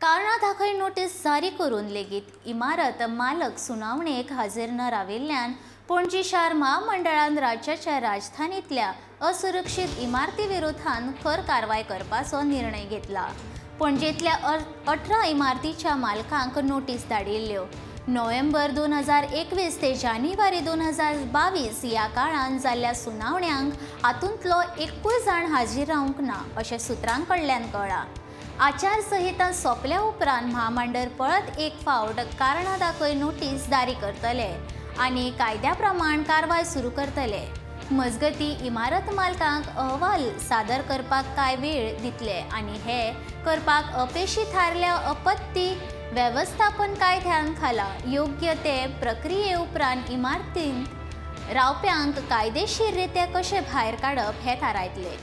कारणां दाखय नोटीस जारी करून लेगीत इमारत मालक सुनावणेक हाजीर न राविल्ल्यान पणजी शार म्हामंडळान राज्याच्या राजधानीतल्या असुरक्षीत इमारती विरोधान खर कारवाय करपाचो निर्णय घेतला. पणजेंतल्या 18 इमारतीच्या मालकांक नोटीस धाडिल्ल्यो. नोव्हेंबर 2021 ते जानेवारी 2022 ह्या काळांत जाल्ल्या सुनावण्यांक हातूंतलो एकूय जाण हाजीर रावंक ना अशें सुत्रां कडल्यान कळ्ळां. आचारसंहिता सोंपल्या उपरांत म्हामंडळ परत एक फावट कारणां दाखय नोटीस जारी करतले आनी कायद्या प्रमाण कारवाय सुरू करतले. मजगती इमारत मालकांक अहवाल सादर करपाक कांय वेळ दितले आनी हे करपाक अपेशी थारल्या आपत्ती वेवस्थापन कायद्यान खाला योग्य ते प्रक्रिये उपरांत इमारतींत रावप्यांक कायदेशीर रित्या कशें भायर काडप हें थारायतले.